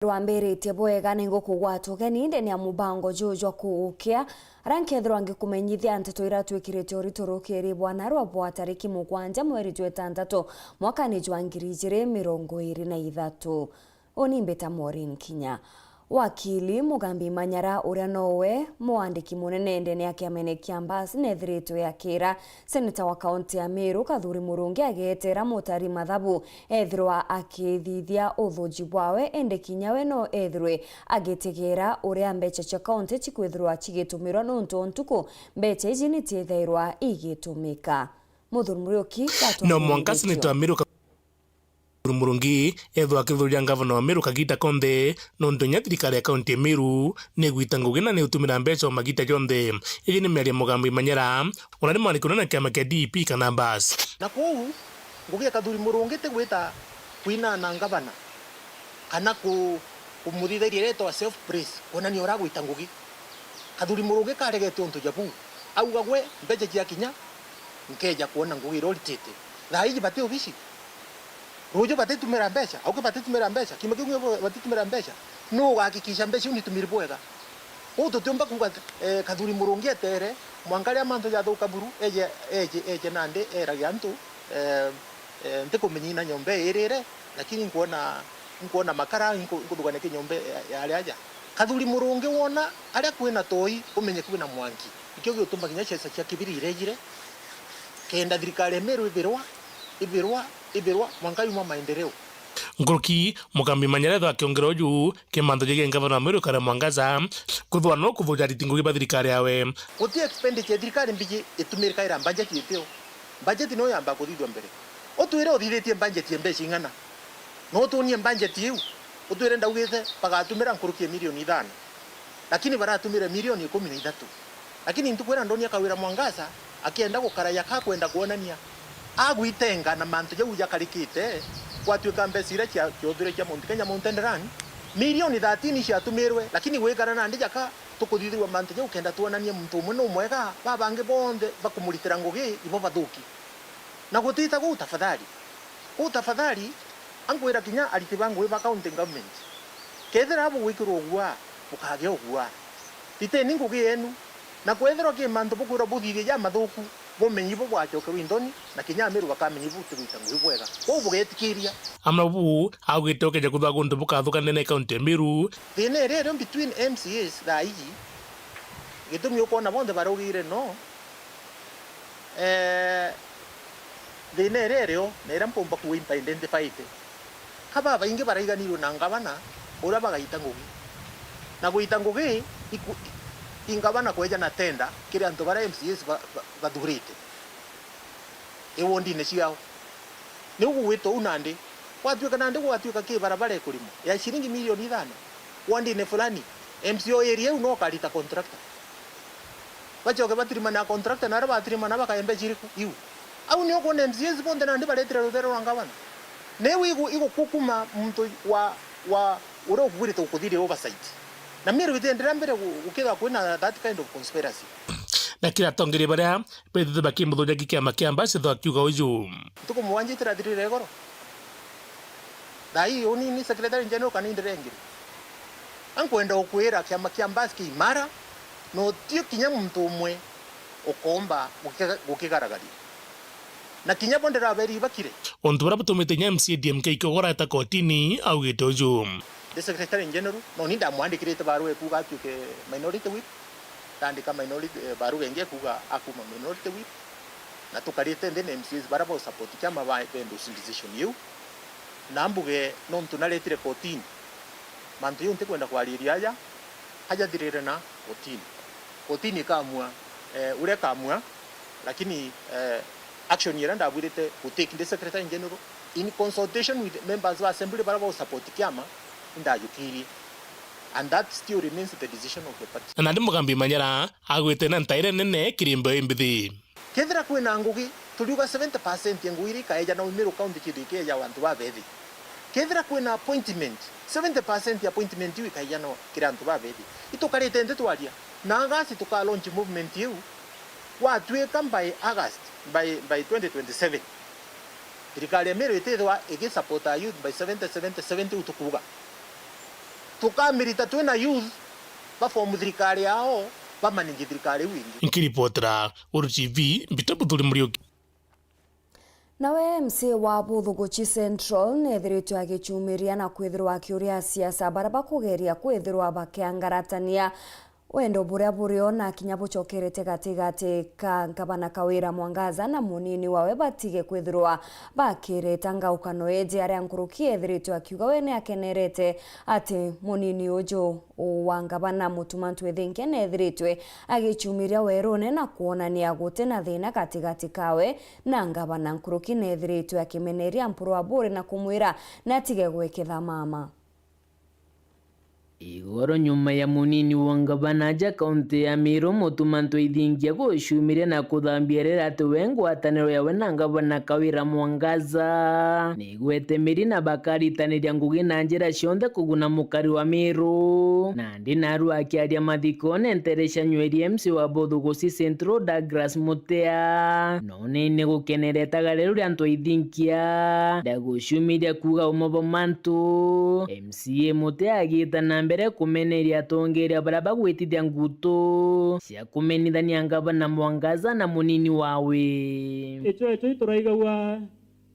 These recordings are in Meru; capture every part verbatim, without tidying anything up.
Rwambiritie bwega, ningukugwata ugeni ndene ya mubango juju jwa kugukia, aria nkethirwa ngikumenyithia nteto iria twikirite uritu rukiri bwana rwa bwa tariki mugwanja mweri jwa itantatu mwakani jwa ngiri ijiri mirongo iri na ithatu. Uni mbita Maureen Kinya. Wakili Mugambi Manyara, uria nowe mwandiki munene ndene ya kiamene kia Mbas, nethiritwe akira seneta wa kaunti ya Meru Kathuri Murungi agetera Mutari Mathabu ethirwa akithithia uthuji bwawe, indi kinya we no ethirwe agitegera uria mbecha cia kaunti cikwithirwa cigitumirwa, nontu o ntuku mbecha iji nitiethairwa igitumika. Muthuri Muriuki, no mwanka seneta wa Meru Murungi ethwa akithuria ngavana wa Meru kagita konthe, nontu inya thirikari ya kaunti ya Meru ni igwita ngugi na ni utumira mbecha o magita jonthe. Iji ni miario ya Mugambi Manyara, uria ni mwandiki unene na kiama kia D P kana Mbas. Na kuu, ngugi ya Kathuri Murungi ti gwita kwinana ngavana, kana ku-, kumuthithiria iria itwa self praise, kwonania uria agwita ngugi. Kathuri Murungi karegete untu ja buu. Auga gwe, mbecha ciakinya, nkeja kwona ngugi iria uritite. Thaa iji bati obici. Ruuju batitumira mbecha, auki batitumira mbecha, kiumia kiu king'we batitumira mbecha. Nuu ugahakikisha mbecha iu nitumiri bwega? Uu tutiumba kuuga, eh, Kathuri Murungi etere, mwanka riria mantu jathuka buru, eje, eje, eje nandi erage antu, eh, eh, ntikumenya ina nyomba iirire, lakini nkwona, nkwona makara, nku-, nkuthugania ki nyomba ya, ya aria aja. Kathuri Murungi wona aria kwina toi, umenye kwina mwanki. Nikio giutuma kinya ciaca cia kibiri irejire, kenda thirikari ya Meru ibirwa, ibirwa, ibirwa, mwanka yuma maendeleo. Nkuruki, Mugambi Manyara ethwa akiongera uju, ki mantu jegie ngavana wa Meru Kawira Mwangaza, kwithwa no kuthuja ariti ngugi ba thirikari yawe. Guti expenditure ya thirikari mbiji itumirikaira budget itio. Budget no yamba kuthithua mbere. Utwire uthithitie budget ya mbeca ing'ana? No utunie budget iu? Utwire ndaugite bagatumira nkuruki ya milioni ithano, lakini baratumire milioni ikumi na ithatu. Lakini ntuku iria ndonia Kawira Mwangaza akienda gukara yaka kwenda kwonania agwitenga na mantu jau jakarikite, gwatuika mbeca iria cia, ciothure cia Mount Kenya Mountain Run, milioni thirteen ciatumirwe, lakini gwikara nandi jaka tukuthithirua mantu jau kenda twonanie muntu umwe nu mwega, babangi bonthe bakumuritira ngugi ibo bathuki. Na gutita guu tafadhali. Guu tafadhali, ankwira kinya ariti ba ngugi ba county government, kethira bugwikirwa uguaa, bukagea uguaa. Riteni ngugi yenu, na kwethirwa ki mantu bukwirwa buthithie jamathuku, bumenye ibo bwacokerwa inthoni, na kinya Ameru bakamenya ibu butigwita ngugi bwega. Kwou bugetikiria. Amwe buu augite ukeja kwithwa guntu bukathukanire na kaunti ya Meru. Thina iria irio between M C As thaa iji, gitumi ukwona bonthe barugire no, eh, thina iria irio na iria mpumba kuga impa identify ite. Ka babaingi baraiganirwe na ngavana uria bagaita ngugi. Na guita ngugi iku-, i ngavana kweja na tenda kiri antu baria M C As ba, ba, bathurite iwondine ciao. Niu gugwitwa uu nandi, gwatuika nandi gwatuika ki barabara ikurimwa ya ciringi milioni ithano wondine fulani, M C O area iu no ukarita contractor. Bacoke batirimana na contractor, na aria batirimana bakae mbeca iriku? Iu. Au ni ukwona M C As bonthe nandi baretire rutere rwa ngavana. Niu igu-, igukukuma muntu wa, wa uria ukugwirite gukuthiria oversight. Na Meru itienderea mbere gu-, gukethirwa kwina that kind of conspiracy. Na kiri atongeria baria betite bakimuthuria ki kiama kia Mbas ethwa akiuga uju. Ntuku mugwanja itirathirire igoro. Thaa ii uni ni Secretary General kana indire ngiri. Ankwenda gukwira kiama kia Mbas ki imara, na utio kinya muntu umwe ukomba gukiga-, gukigaragaria. Na kinya bo ndirabeeri ibakire. Untu buria butumite inya M C A D M K Kiogora eta kotini augite uju. Ndi Secretary General, no ni ndamwandikirite barua ekuuga atuike Minority Whip, ndandika minority, eh, barua ingi ekuuga akuuma Minority Whip, na tukarite nthi na M C As baria ba support kiama ba endorse decision iu, na mbuge nontu naretire kotini, mantu jau ntikwenda kwariria aja, ajathirire na kotini. Kotini ikamua, eh, uria ikamua, lakini, eh, action iria ndabwirite gutake ndi Secretary General, in consultation with members ba assembly baria ba support kiama, indajukirie. And that still remains the decision of the party. Na nandi Mugambi Manyara agwite na ntaire nene kiri mbeu imbithi. Kethira kwina ngugi, turiuga seventy percent ya ngugi iria ikaeja na Meru County cithu ikeeja antu babethi. Kethira kwina appointment, seventy percent ya appointment iu ikaeja no kiri antu babethi. Itukarite nthi twaria, na August tuka launch movement iu. Gwatuika by August, by, by twenty twenty-seven, thirikari ya Meru itithwa igisupport youth by seventy, seventy, seventy u tukuuga. Tukamirita twina youth, ba form thirikari yao, ba manage thirikari iu ingi. Nkiripotera Uru T V, Mbita Buthuri Muriuki. Nawe M C A wa Buthuguchi Central neethiritwe agicumiria na kwithirwa akiuria asiasa baria bakugeria kwithirwa bakiangaratania wendo buria burio na kinya bucokerete gatigati ka Ngavana Kawira Mwangaza na munini wawe batige kwithirwa bakireta ngaukano iji, aria nkuruki eethiritwe akiuga we ni akenerete ati munini uju wa ngavana Mutuma Ntwithinkia neethiritwe agicumiria werune na kwonania guti na thina gatigati kawe na ngavana. Nkuruki neethiritwe akimeneria Mpuru Aburi na kumwira ni atige gweketha mama. Igoro nyuma ya munini wa ngavana aja kaunti ya Meru, Mutuma Ntwithinkia gucumiria na kuthambia riri ati we ngwataniro yawe na ngavana Kawira Mwangaza ni igwete miri na bakaritaniria ngugi na njira cionthe kuguna mukari wa Meru. Nandi naarua akiaria mathikone ntere cia Nyweria, M C A wa Buthuguchi Central Douglas Mutea, none ni gukenera itagaria riu ria Ntwithinkia ndagucumiria kuuga umo bwa mantu. M C A Mutea agiita na mbere kumeneria atongeria baria bagwitithia ngutu cia kumenithania ngavana Mwangaza na munini wawe. Icio, icio ituraigagua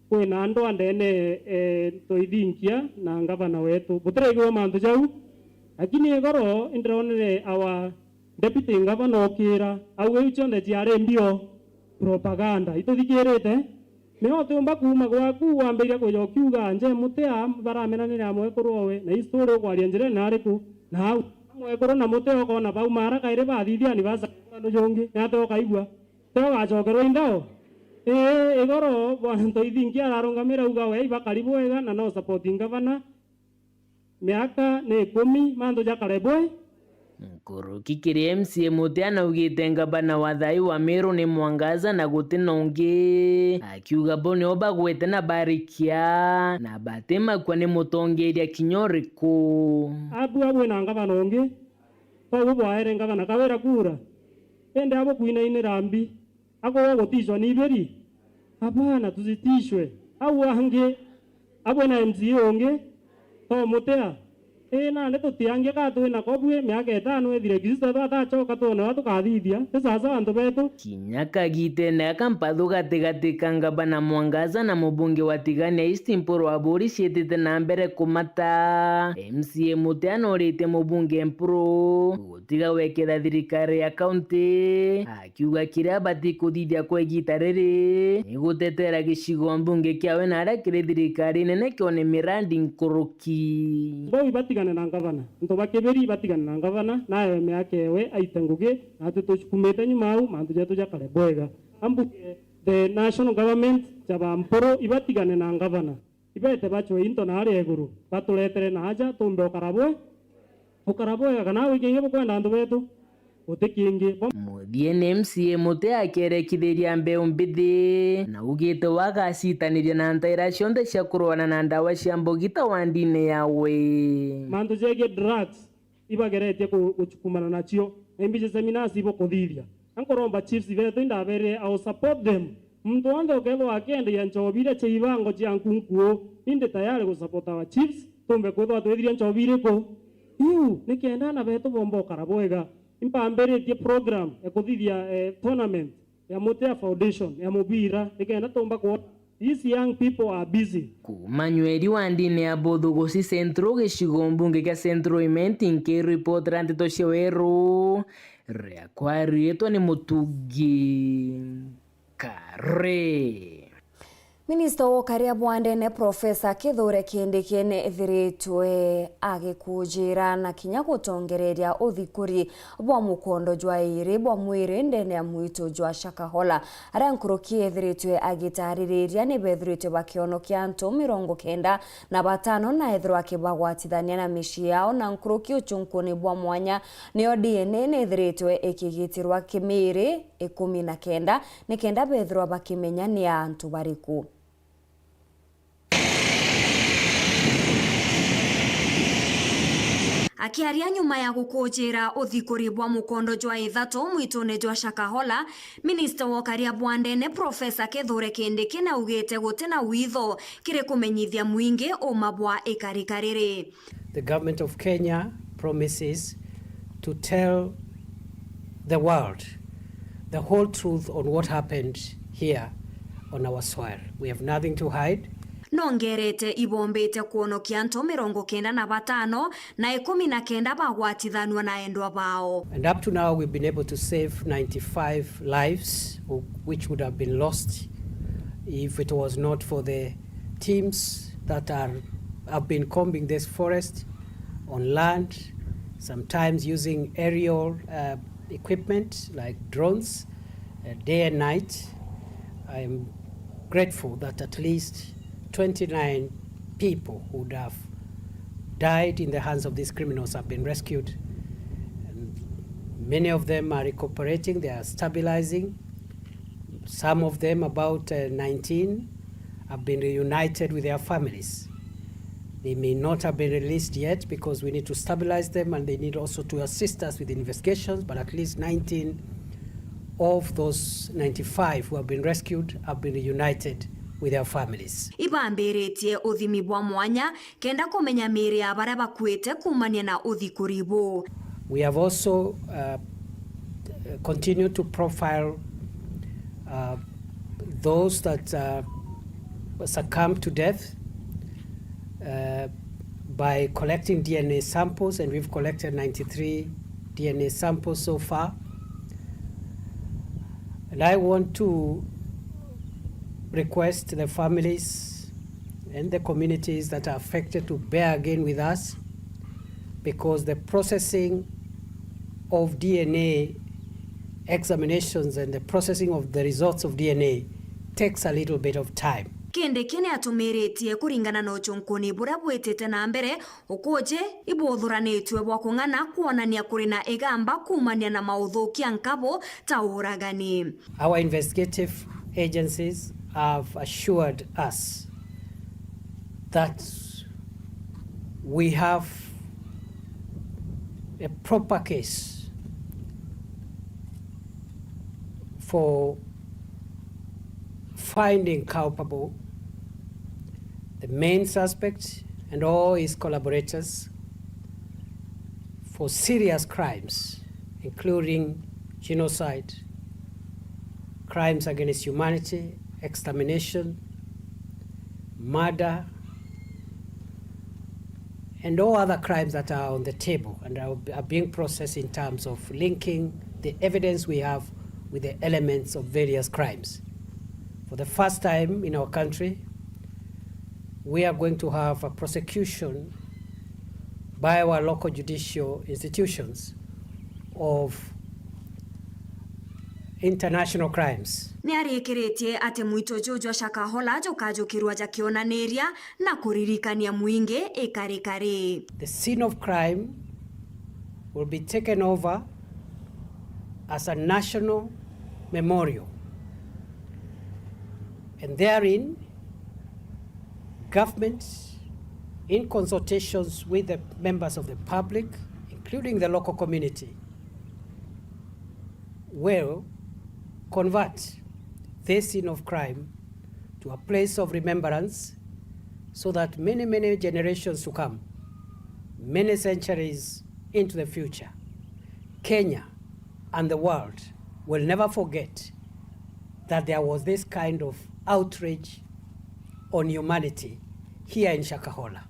kwina andu anene, eh, Ntwithinkia na ngavana wetu. Butiraigua mantu jau, lakini igoro indironere our deputy ngavana okira, au iu cionthe ciari mbio propaganda. Ituthikirite? Nio utiumba kuuma gwaku wambiria kuja ukiuga, "Nje Mutea baramenanire na mwekuru owe," na hii story ukwaria njirene ariku? Na au mwekuru na Mutea ukona bauma ara kairi bathithia anniversary ndu jungi, ni atia ukaigua? Teo ugacokerwa i nthao? Ii, igoro bwana Ntwithinkia ararungamira auga we ibakari bwega na no support ngavana. Miaka ni ikumi, mantu jakare bwe. Nkuruki kiri M C A Mutea naugite ngavana wa thayu wa Meru ni Mwangaza na guti na ungi, akiuga bo nio bagwete na barikia na batimakua ni mutongeria kinya uriku. Abu abu ina ngavana ungi, koguo bwaere ngavana Kawira kura, indi abu kwinainira mbi. Akorwa gutishwa ni iberi? Hapana, tusitishwe. Au angi, abwe na M C A ungi, to Mutea. Ii, nandi tutiangia ka twina ko bwi, miaka itano ithire, Kristo ethwa atacoka twone uria tukathithia. Ti sawasawa antu betu. Kinya kagitene gaka mpathu gatigati ka ngavana Mwangaza na mubunge wa Tigania East Mpuru Aburi ciitite na mbere kumata. M C A Mutea noritie mubunge Mpuru tiga weketha thirikari ya kaunti, akiuga kiria batikuthithia kwa igita riri ni gutetera gicigo mbunge kiawe na aria kiri thirikari nene kione mirandi nkuruki. Bau ibatigane na ngavana, antu ba Kibiri ibatigane na ngavana, nayo miaka ewe aite ngugi, natwi tukumite nyuma au, mantu jetu jakare bwega. Ambuge the national government, ja ba Mpuru ibatigane na ngavana. Ibete bacwe into naaria iguru, baturetere naaja, tumbe ukara bwe, ukara bwega, kana gwi kingi bukwenda antu betu? Guti kingi. Bo- Muthiene, M C A Mutea akerekithiria mbeu mbithi, na augite we agacitaniria na ntaira cionthe cia kurwana na ndawa cia mbugita wandine yawe. Mantu jegie drugs, ibageretie ku-, gucukumana nacio, na imbi cia seminars ibukuthithia. Na nkuromba chiefs betu indaberire, I will support them. Muntu wonthe ukethirwa akienderia nchobi iria cia ibango cia nkunkuu, indi tayari gusupport our chiefs, tumbe kwithirwa twithiria nchobi iriku? Iu, nikenda ana betu bomba ukara bwega. Impambiritie program ya kuthithia, eh, tournament ya Mutea Foundation ya mubira, nikenda tumba kwona these young people are busy. Kuuma Nyweri wandine ya Buthuguci Central, gicigo mbunge kia Central Imenti, nkiripotera nteto cia weru, riakwa riitwa ni Mutugi Kare. Minista wa ukaria bwa ndene, Profesa Kithure Kindiki, neethiritwe agikujira na kinya gutongereria uthikuri bwa mukondo jwa iiri bwa mwiri ndene ya mwitu jwa Shakahola, aria nkuruki eethiritwe agitaririria ni beethiritwe bakionokia antu mirongo kenda na batano na ethirwa akibagwatithania na micii yao na nkuruki ucunkuni bwa mwanya, niyo D N A neethiritwe ikigitirwa kimiiri ikumi na kenda, nikenda beethirwa bakimenya ni antu bariku. Akiaria nyuma ya gukujira uthikuri bwa mukondo jwa ithatu mwitune jwa Shakahola, minista wa ukaria bwa ndene Professor Kithure Kindiki naugite guti na witho kiri kumenyithia mwingi uma bwa ikarika riri. The government of Kenya promises to tell the world the whole truth on what happened here on our soil. We have nothing to hide. Nongerete ibombite kwonokia antu mirongo kenda na batano na ikumi na kenda bagwatithanua na endwa bao. And up to now, we've been able to save ninety-five lives, who- which would have been lost if it was not for the teams that are have been combing this forest on land, sometimes using aerial uh, equipment like drones, uh, day and night. I'm grateful that at least twenty-nine people would have died in the hands of these criminals have been rescued. And many of them are recuperating, they are stabilizing. Some of them, about uh, nineteen, have been reunited with their families. They may not have been released yet because we need to stabilize them and they need also to assist us with investigations, but at least nineteen of those ninety-five who have been rescued have been reunited with their families. Ibambiritie uthimi bwa mwanya kenda kumenya miiri ya baria bakuite kuumania na uthikuri buu. We have also uh, continued to profile uh, those that uh, succumbed to death uh, by collecting D N A samples, and we've collected ninety-three D N A samples so far. And I want to request the families and the communities that are affected to bear again with us, because the processing of D N A examinations and the processing of the results of D N A takes a little bit of time. Kindiki ni atumiritie kuringana na ucunkuni buria bwitite na mbere, ukuji ibuthuranitue bwa kung'ana kwonania kuri na igamba kuumania na mauthukia nkabu ta uragani. Our investigative agencies have assured us that we have a proper case for finding culpable, the main suspect and all his collaborators for serious crimes, including genocide, crimes against humanity, extermination, murder, and all other crimes that are on the table and are, are being processed in terms of linking the evidence we have with the elements of various crimes. For the first time in our country, we are going to have a prosecution by our local judicial institutions of international crimes. Ni arikiritie ati mwito juu jwa Shakahola jukajukirwa jakionaniria na kuririkania mwingi ikarikari. The scene of crime will be taken over as a national memorial, and therein government, in consultations with the members of the public, including the local community, will convert this scene of crime to a place of remembrance so that many, many generations to come, many centuries into the future, Kenya and the world will never forget that there was this kind of outrage on humanity here in Shakahola.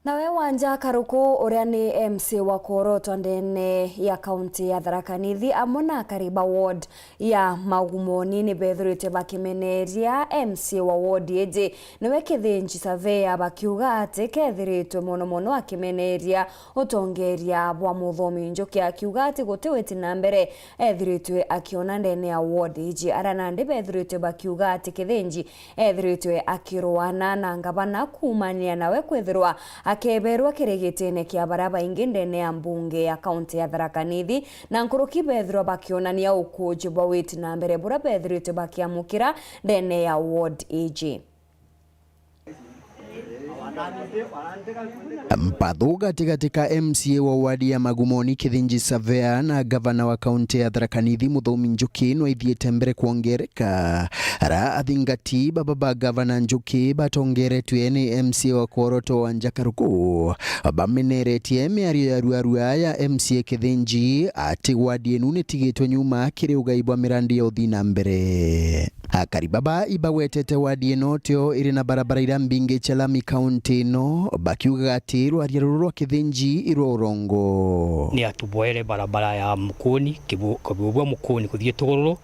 Nawe Wanja Karuku, uria ni M C wa kuorotwa ndene ya kaunti ya Tharaka Nithi, amwe na akari ba ward ya Magumoni, ni bethuritwe bakimeneria M C wa ward iji, niwe Kithinji Surveyor, bakiuga ati kethiritwe mono mono akimeneria utongeria bwa Muthomi Njuki, akiuga ati guti witi na mbere ethiritwe akiona ndene ya ward iji. Aria nandi bethiritwe bakiuga ati Kithinji ethiritwe akirwana na ngavana kuumania nawe kwithirwa akeberwa kirigitine kia baria baingi ndene ya mbunge ya kaunti ya Tharaka Nithi, na nkuruki bethirwa bakionania ukuji bwa witi na mbere buria bethiritwe bakiamukira ndene ya ward iji. Mpathu gatigati ka M C A wa wadi ya Magumoni Kithinji Savea na gavana wa kaunti ya Tharaka Nithi Muthomi Njuki no ithiite mbere kwongereka. Ara athingati baba ba gavana Njuki batongeretue ni M C A wa Kworoto Wanja Karuku bameneretie miario ya ruarua ya M C A Kithinji ati wadi inu nitigitwe nyuma kiri ugai bwa mirandi ya uthii na mbere. Akari baba ibagwetete wadi ino tio iri na barabara iria mbingi cia lami kaunti ino, bakiugaga ati rwaria ruru rwa Kithinji i rwa urongo. Ni atubwere barabara ya Mukuni, Kibu-, Kibuubua Mukuni kuthii Tugururu,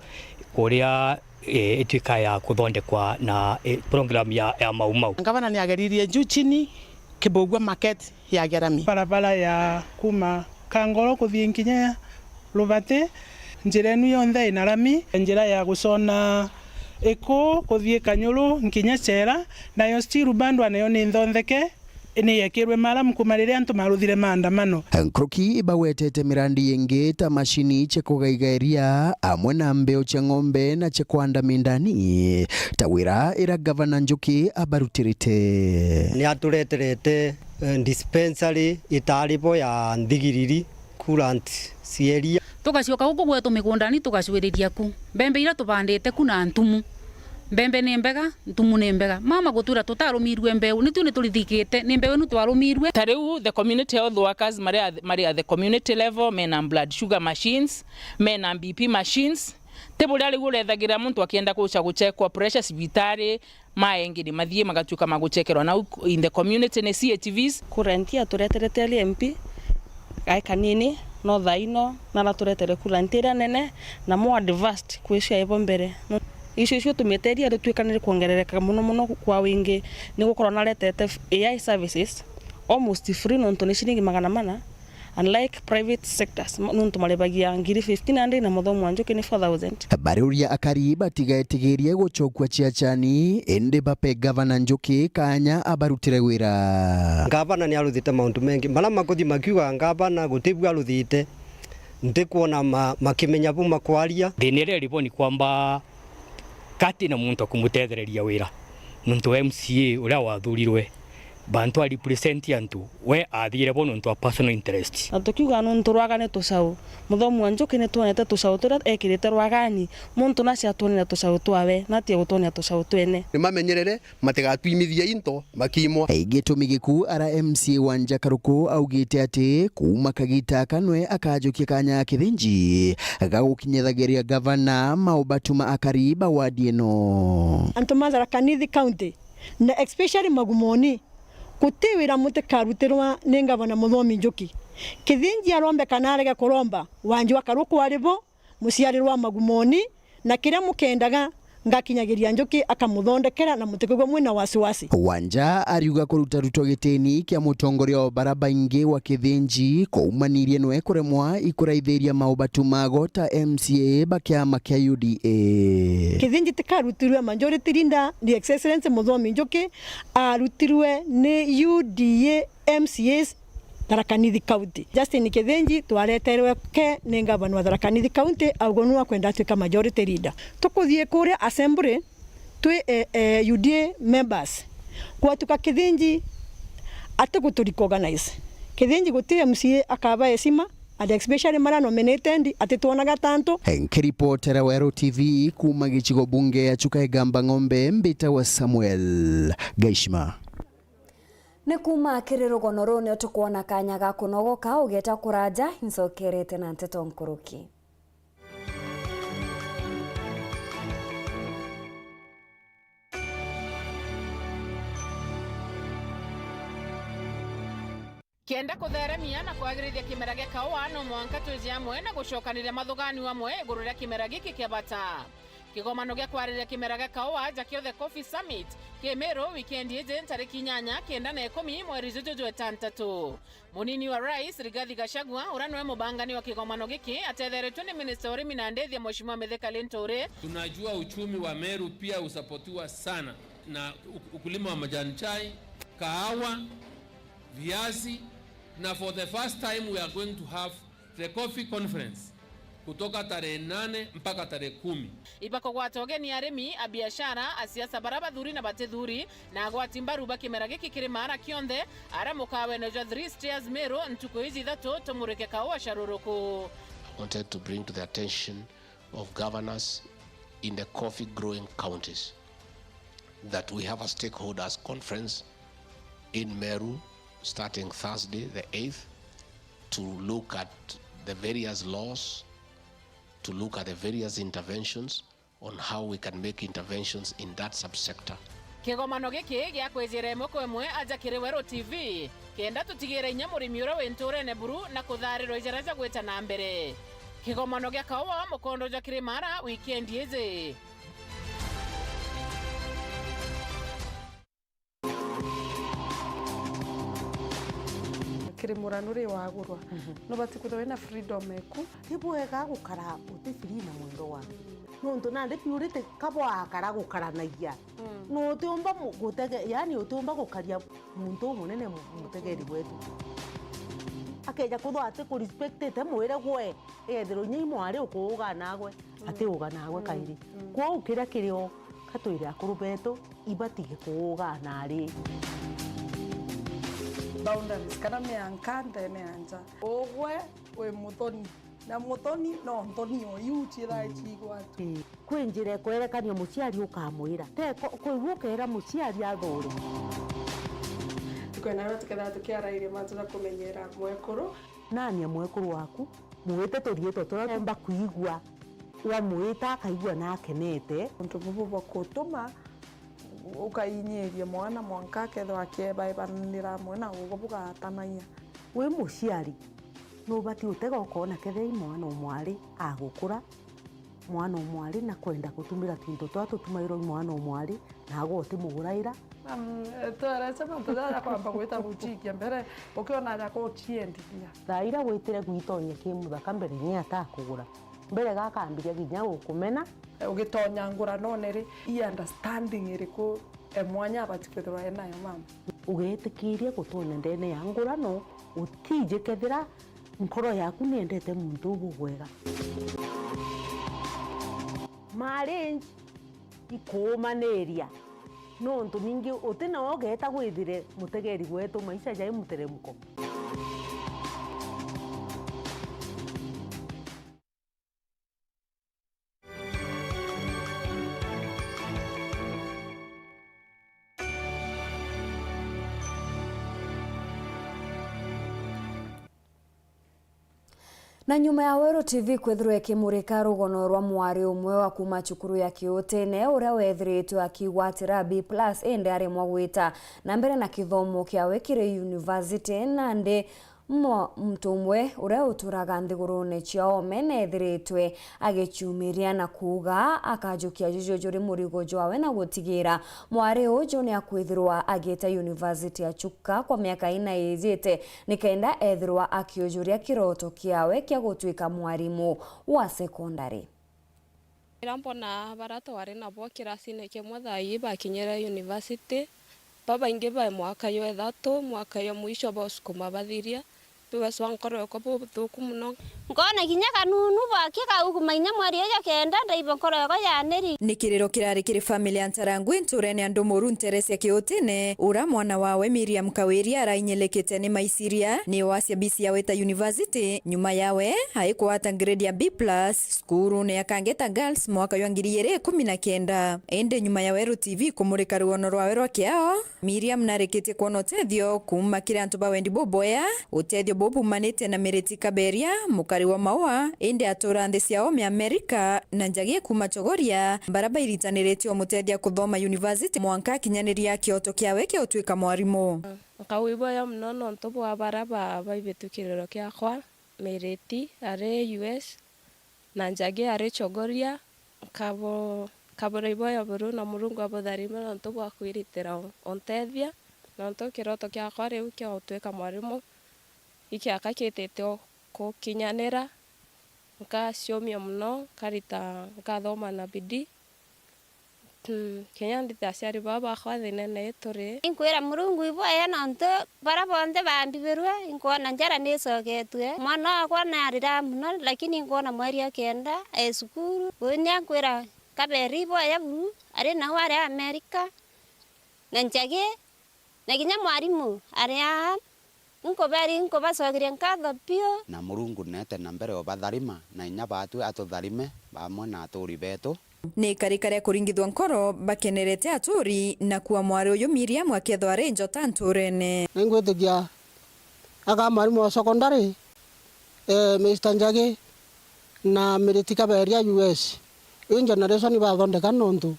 kuria, eh, ituika ya kuthondekwa na, eh, program ya, ya Mau Mau. Ngavana ni ageririe juu chini, Kibuubua Market ya Gerami. Barabara ya kuma Kangoro kuthii nkinya Rubati, njira inu yonthe ina rami. Njira ya gucona Iku kuthii Kanyuru nkinya Chera, nayo still bado nayo ni nthontheke, ni yekirwe maramu kuma riria antu maruthire maandamano. Nkuruki ibagwetete mirandi ingi ta mashini cia kugaiga iria, amwe na mbeu cia ng'ombe na cia kwanda mindani, ta wira ira gavana Njuki abarutirite. Ni atureterete, eh, dispensary itaari bo ya Nthigiriri, coolant cia iria. Tugacoka guku gwetu migundani, tugacwiriria ku. Mbembe iria tubandite ku na ntumu. Mbembe ni mbega, ntumu ni mbega. Mama gutwira tutarumirue mbeu, ni tui ni turithikite, ni mbeu inu twarumirue. Ta riu the community health workers mari a, mari a the community level, mena blood sugar machines, mena B P machines. Ti buria riu urethagira muntu akienda kuca guchekwa pressure cibitari, maengi ni mathii magatuika ma guchekerwa nau in the community ni C H Vs. Coolant atureterete ari M P, gae kanini, no thaa ino naraturetere coolant iria nene na more advanced kwi cio ibo mbere. Icio icio tumite iria rituika ni rikwongerereka mono mono kwa wingi, ni gukorwa naretete A I services almost free nontu ni ciringi magana mana. Unlike private sectors, ma-, nontu maribagia ngiri fifteen hundred na Muthomi wa Njuki ni four thousand. Bariuria akari batigetigirie gucokua ciachani, indi bape gavana Njuki kanya abarutire wira. Ngavana ni aruthite mauntu mengi. Mara makuthi makiuga ngavana gutibu aruthite, ntikwona ma-, makimenya bu makwaria. Thina iria iribo ni kwamba kati na muntu akumutethereria wira, nontu M C A uria wathurirwe, bantu a represent antu, we athire bo nontu a personal interest. Na tukiuga nontu rwagani tucau, Muthomi wa Njuki ni twonete tucau turia ekirite rwagani, muntu naci atwonera tucau twawe, nati egutwonera tucau twene. Ni mamenyerere, matigatwimithie into makiimwa. Gitumi giku ara M C A wa Nja Karuku augite ati kuuma kagita aka nwe akajukia kanya ya Kithinji ga gukinyithagiria gavana maubatu ma akari ba wadi ino. Antu ma Tharaka Nithi County, na especially Magumoni, guti wira mutikarutirwa ni gavana Muthomi Njuki. Kithinji arombe kana arege kuromba, Wanjwa Karuku ari bo, muciarirwa Magumoni, na kiria mukendaga ngakinyagiria Njuki akamuthondekera na mutikwigua mwina wasiwasi. Wanja ariuga kurutarutwa gitini kia mutongoria wa bara baingi wa Kithinji kwaumanirie nwe kuremwa ikuraithiria maubatu mago ta M C A ba kiama kia U D A. Kithinji tikarutirwe majority leader, the Excellency Muthomi Njuki arutirwe ni U D A M C As Tharaka Nithi County. Justin Kithinji twareterwe ke ni ngavana wa Tharaka Nithi County, augo nu akwenda atwika majority leader. Tukuthii kuria assembly twi, eh, eh, U D A members. Gwatuka Kithinji atigutu recognize. Kithinji guti M C A akaba heshima, and especially mara nominated, atitwonaga tantu. Nkiripotera Weru T V kuuma gicigo bunge ya Chuka Igamba Ng'ombe, mbitawa Samuel Gaishima. Ni kuuma kiri rugono ruu nio tukwona kanya ga kunogoka, ugeta kuraja, incokerete na nteto nkuruki. Kenda kutheremia na kwagirithia kimera gia kaua, no mwanka twiji amwe na gucokaniria mathuganu amwe iguru ria kimera giki kia bata. Kigomano gia kwariria kimera gia kaua ja kio The Coffee Summit ki Meru wikendi iji ntariki inyanya, kenda na ikumi mweri juju jwa itantatu. Munini wa Rais, Rigathi Gachagua, uria niwe mubangani wa kigomano giki, atetheretwe ni Minista wa Urimi na Ndithia, Mheshimiwa Mithika Linturi. Tunajua uchumi wa Meru pia usapotiwa sana na uk-, ukulima wa majani chai, kahawa, viazi, na for the first time we are going to have the coffee conference Kutoka tarehe nane mpaka tarehe kumi. Ibakugwata ugeni arimi, abiashara, asiasa bara bathuri na batithuri, na agwati mbaru ba kimera giki kiri maara kionthe, ara mukawene jwa Three Stairs Meru ntuku iji ithatu tumurike kaua caruruku. I wanted to bring to the attention of governors in the coffee growing counties that we have a stakeholders conference in Meru starting Thursday the eighth to look at the various laws, to look at the various interventions on how we can make interventions in that subsector. Kigomano giki gia kwijira imwe kwa imwe aja kiri Weru T V, kenda tutigire inya murimi uria wi nturene buru na kutharirwa ijara ja gwita na mbere. Kigomano gia kaua mukondo jwa Kirimara wikendi iji. Kiri murano ri wagurwa, nubati kwithirwa wina freedom eku. Ti bwega gukara uti free na mwendo waku. Nontu nandi purity kabwakara gukaranagia. Nutiumba mu-, gutege-, yani utiumba gukaria muntu umunene mu-, mutegeri wetu. Akeja kwithirwa ati kurespectite mwire gwe, egethirwa inya i mwari ukuuga nagwe, ati uga nagwe kairi. Kwou kiria kiri o, katwire akuru betu, ibatige kuuga nari. Boundaries kana mianka ndene ya nja. Ugwe wi muthoni, na muthoni no nthoni o iu ciithaa ciigwatu. Ii. Kwi njira ikwerekania muciari ukamwira. Te ko-, kwigua ukeera muciari athure. Tukenaga tukethira tukiarairia mantu ja kumenyera mwekuru. Nania mwekuru waku, mwite turiitwa turia tumba kwigua, wamwita akaigua na akenete. Untu bubu bwa kutuma ukainyiria mwana mwanka akethirwa akiebaebanira amwe na ugwe bugatanagia. Wi muciari, nubati utega ukoona kethira i mwana o mwari agukura, mwana o mwari na kwenda gutumira twinto twa tutumairwa i mwana o mwari, nagwe utimuguraira. Am, twerece mantu jaja kwamba gwita gucikia mbere, ukiona aja kuciendithia. Thaa iria witire gwitonye ki muthaka mbere ni atakugura. Mbere gakambiria kinya gukumena. Ugitonya nguranone ri, i understanding iriku e mwanya abati kwithirwa enayo mama? Ugetikiria gutonya ndene ya ngurano, utiji kethira nkoro yaku niendete muntu uu bubwega. Marriage ikuumaniria, nontu ningi uti nawe ugeeta gwithire mutegeri gwetu maisha jai muteremko. Na nyuma ya Weru T V kwithirwa ikimurika rugono rwa mwari umwe wa kuuma cukuru ya Kiutine, uria weethiritwe akigwatira B plus, indi aremwa gwita na mbere na kithomo kiawe kiri university, nandi Mo-, muntu umwe uria uturaga nthigurune cia oome neethiritwe agicumiria na kuuga akajukia juju juri murigo jwawe na gutigira mwari uju ni akwithirwa agiita yunivasiti ya Chuka kwa miaka ina iijite, nikenda eethirwa akiujuria kiroto kiawe kia gutwika mwarimu wa sekondari. Riria mbona baria twari nabo kirasine kimwe thaa ii bakinyire university, babaingi bai mwaka jwa ithatu, mwaka jwa mwisho ba usukuma bathiria, bibacwa nkoro yakwa buthuku mono. Nkoona kinya kanunu bwaki kauguma inya mweri uju kenda ndaigua nkoro yakwa yaniri. Ni kiriro kirari kiri family ya Ntarangwi nturene ya Ndumuru ntere cia Kiutine, ura mwana wawe Miriam Kawiria arainyelekete ni maiciria ni wacia bisi ya wita university, nyuma yawe aikwata grade ya B plus, Cukuru ni ya Kangeta Girls mwaka jwa ngiri igiri ikumi na kenda. Indi nyuma ya Weru T V kumurika rugono rwawe rwa kiao, Miriam narikitie kwona utethio kuuma kiri antu ba wendi bubwea. Utethio buu bumanite na Miriti Kaberia, mukari wa Maua, indi atura nthi cia oome Amerika, na Njagi kuuma Chogoria, baria bairitaniritie umutethia kuthoma university mwanka akinyaniria kioto kiawe kia utwika mwarimu. Nkauigua iboya mono nontu bwa baria ba-, baibitukiriro kiakwa. Miriti ari U S na Njagi ari Chogoria, nkabo-, nkabura iboya buru na Murungu abutharime nontu bwa kwiritira u-, untethia, nontu kiroto kiakwa riu kia gutwika mwarimu ikiaka kitite o kukinyanira. Nkaciumia mono, nkarita, nkathoma na bidii, Mm, kinya nthite aciari baa bakwa thinene ituri. Inkwira Murungu ibwega nontu baria bonthe bambibirwe, inkwona njara nicoketue. Mwana wakwa narira mono, lakini inkwona mweri o kenda e cukuru. Uyu ni ankwira Kaberi ibwega buru, ari nau ari Amerika, na Njagi, na kinya mwarimu ari aa. Nkuberi, nkubacokeria nkatho biu. Na Murungu neete na mbere ubatharima, na inya baatwi atutharime bamwe na aturi beetu. Ni ikarika ria kuringithua nkoro bakenerete aturi, na kuua mwari uyu Miriam akethwa ari njota ntuurene. Ningwitikia aka mwarimu wa secondary, eh, Mister Njagi, na Miriti Kaberia U S. Ii generation ibathondeka nontu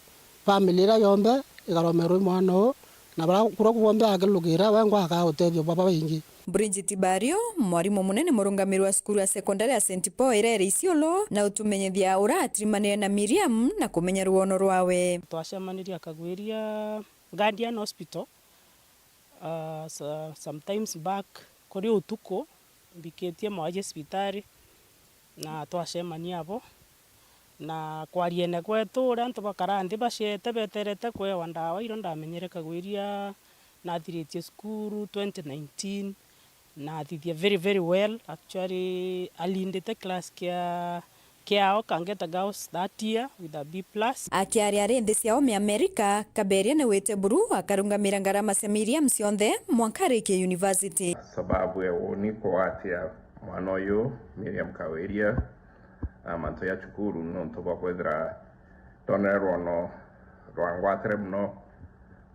family iria yonthe igaromerwa i mwana uu, na baria kuria kubonthe akirukira, wengwa akaa utethio bwa babaingi. Bridget Bario, mwarimu munene murungamiri wa cukuru ya sekondari ya Saint Paul iria iri Isiolo, na utumenyithia uria atirimanire na Miriam na kumenya ruono rwawe. Twacemanirie akagwiria Guardian Hospital, ah, sa-, sometimes back kuri utuku, mbikitie mwaji cibitari, na twacemania abo. Na kwariene kwetu, uria antu bakaraa nthi baciete beterete kwewa ndawa, irio ndamenyere kagwiria nathiritie cukuru twenty nineteen, nathithia very, very well. Actually, alindite class kia, kiao, kangeta girls that year with a B plus. Akiaria ari nthi cia ome Amerika, Kaberia ni wite buru akarungamira ngarama cia Miriam cionthe mwanka arikie university. Sababu ya uni kugwatia mwana uyu Miriam Kawiria, ah, mantu ya cukuru, nontu bwa kwithira ndonere rwono rwangwatire mono,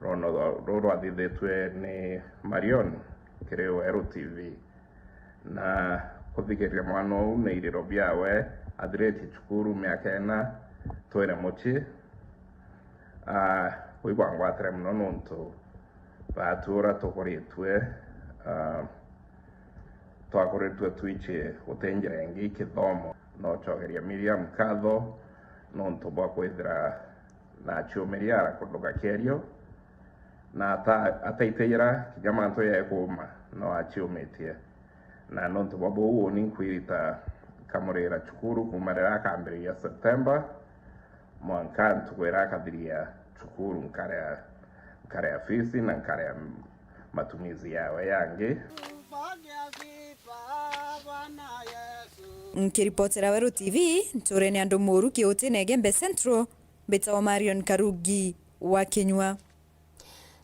rwono rwa-, ruu rwathithitue ni Marion kiri Weru T V. Na kuthikiria mwana uu ni iriro biawe, athiritie cukuru miaka ina, twire mucii, ah, kwigua ngwatire mono nontu baatu uria tukuritue, ah, twakuritue twici guti njira ingi kithomo. No cokeria Miriam nkatho nontu bwa kwithira naciumiria ara kundu ga kierio, na ata-, ataitijira kinya mantu jae kuuma, no aciumitie. Na nontu bwa buu, uni nkwirita nkamurira cukuru kuuma riria akambiriria September, mwanka ntuku iria akathiria cukuru, nkarea, nkarea fees na nkarea matumizi yawe yangi. Nkiripotera Weru T V, nturene andu Muru Kiuti na Igembe Central, mbitawa Marion Karugi wa Kinyua.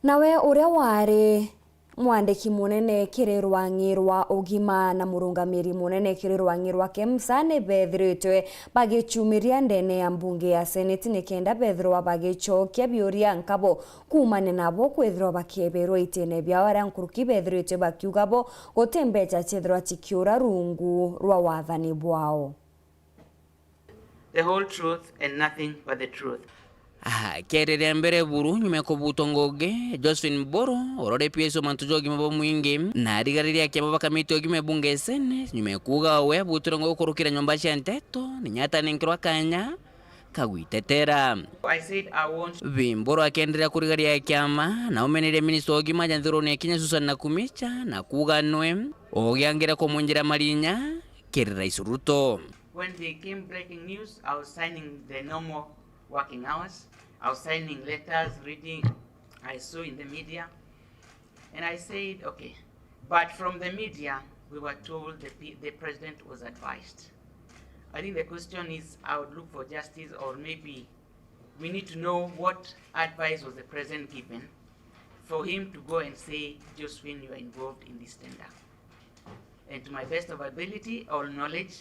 Nawe uria wari mwandiki munene kiri rwang'i rwa ugima na murungamiri munene kiri rwang'i rwa KEMSA ni bethiritwe bagicumiria ndene ya mbunge ya Seneti nikenda bethirwa bagicokia biuria nkabo kuumania nabo kwithirwa bakieberwa itine biao, aria nkuruki bethiritwe bakiuga bo guti mbecha ciethirwa cikiura rungu rwa wathani bwao. The whole truth and nothing but the truth. Aha, kerere mbere buru, nyuma ya kubutwa ngugi, Josephine Mburu, urore P S wa mantu ja ugima bwa mwingi, na arigariri ya kiama ba kamiti ya ugima ya bunge ya Senate, nyuma ya kuuga we abutirwe ngugi kurukira nyomba cia nteto, ni nyata nenkirwa kanya kagwitetera. I said I want. Bi Mburu akienderea kurigaria kiama, na umeneria minista wa ugima ja nthigurune ya Kenya Susan Nakumicha, na kuuga nwe ugiangira kumunjira marinya kiri Rais Ruto. When they came breaking news, I was signing the normal working hours. I was signing letters, reading, I saw in the media. And I said, "Okay." But from the media, we were told the, P- the president was advised. I think the question is, I would look for justice, or maybe we need to know what advice was the president given for him to go and say, "Josephine, you are involved in this tender." And to my best of ability or knowledge,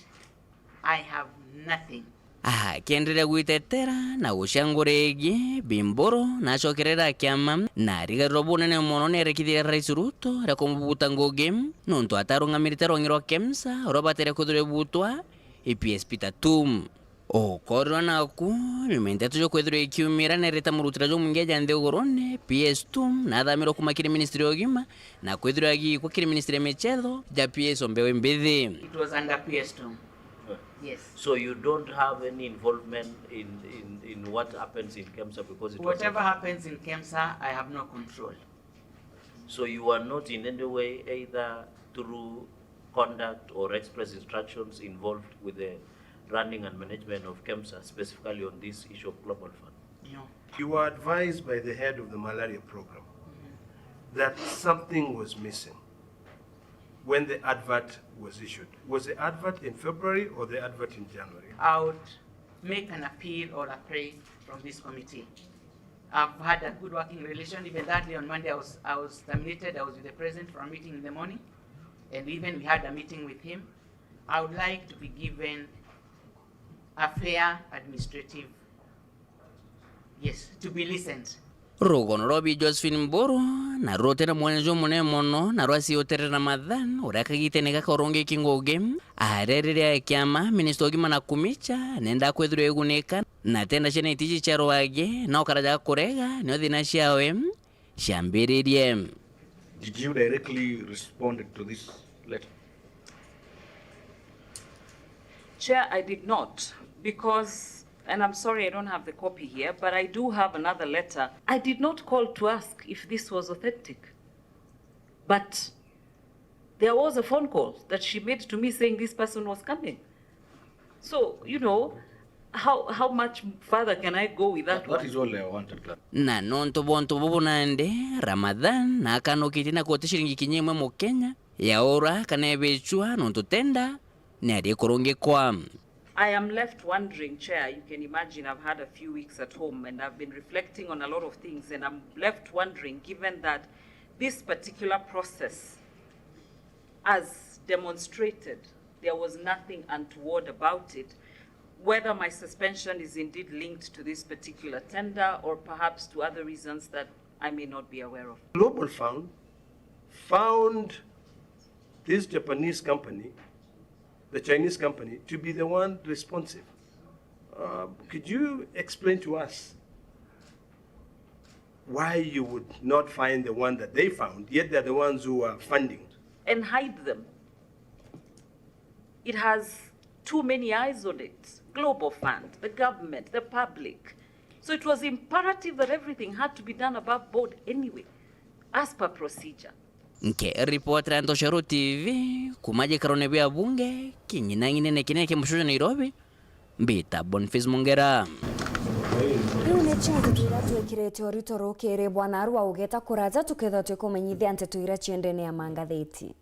I have nothing. Akienderea gwitetera na gucangura igi, Bi Mburu nacokerera kiama, na arigarirwa bunene mono ni arekithirie Rais Ruto ria kumubuta ngugi, nontu atarungamirite rwang'i rwa KEMSA, uria batere kwithirwa ibutwa i P S Peter Tum. Ukorirwa naku, nyuma ya nteto cia kwithirwa ikiumira, nereta murutira jumwingi ja nthigurune, P S Tum, nathamirwe kuma kiri ministry ya ugima, na kwithirwa agikwa kiri ministry ya michetho, ja P S o mbeu mbithi. It was under P S Tum. Yes. So you don't have any involvement in, in, in what happens in KEMSA because it was. Whatever happens in KEMSA, I have no control. So you are not in any way, either through conduct or express instructions, involved with the running and management of KEMSA, specifically on this issue of Global Fund? No. You were advised by the head of the malaria program that something was missing when the advert was issued. Was the advert in February or the advert in January? I would make an appeal or a plea from this committee. I've had a good working relation. Even that day on Monday, I was, I was terminated. I was with the president for a meeting in the morning, and even we had a meeting with him. I would like to be given a fair administrative, yes, to be listened. Rugono rwa bi Josephine Mburu na rutene mwene jumunene mono na rwa ciuterera Ramadhan, uria kagitene gaka urungiki ngugi, arerire kiama minista ugima na kumicha nenda kwithirwa igunika na tenda cia nitiji cia rwagi na ukaraja kurega nio thina ciawe ciambiririe. Did you directly respond to this letter? Chair, I did not, because, and I'm sorry I don't have the copy here, but I do have another letter. I did not call to ask if this was authentic, but there was a phone call that she made to me saying this person was coming. So, you know, how, how much further can I go with that? That, that one is all I wanted to. Na nontu bwa untu bubu nandi, Ramadhan na akanukitie na kuti ciringi kinya imwe Mukenya ya ura kana ebicua nontu tenda ni ari kurungikwa. I am left wondering, Chair, you can imagine I've had a few weeks at home and I've been reflecting on a lot of things, and I'm left wondering, given that this particular process, as demonstrated, there was nothing untoward about it, whether my suspension is indeed linked to this particular tender or perhaps to other reasons that I may not be aware of. Global Fund found this Japanese company, the Chinese company, to be the one responsive. Uh, could you explain to us why you would not find the one that they found, yet they're the ones who are funding? And hide them. It has too many eyes on it. Global Fund, the government, the public. So it was imperative that everything had to be done above board anyway, as per procedure. Nkiripotera Ntoshero T V kuma gikarone bia bunge king'inang'inene kinene kia mucii jwa Nairobi, mbita Boniface Mongera. Riu nikio nteto iria twikirite urito rukiri bwana Arua ugeta kuraja tukethirwa twikumenyithia nteto iria ciendene ya mangatheti.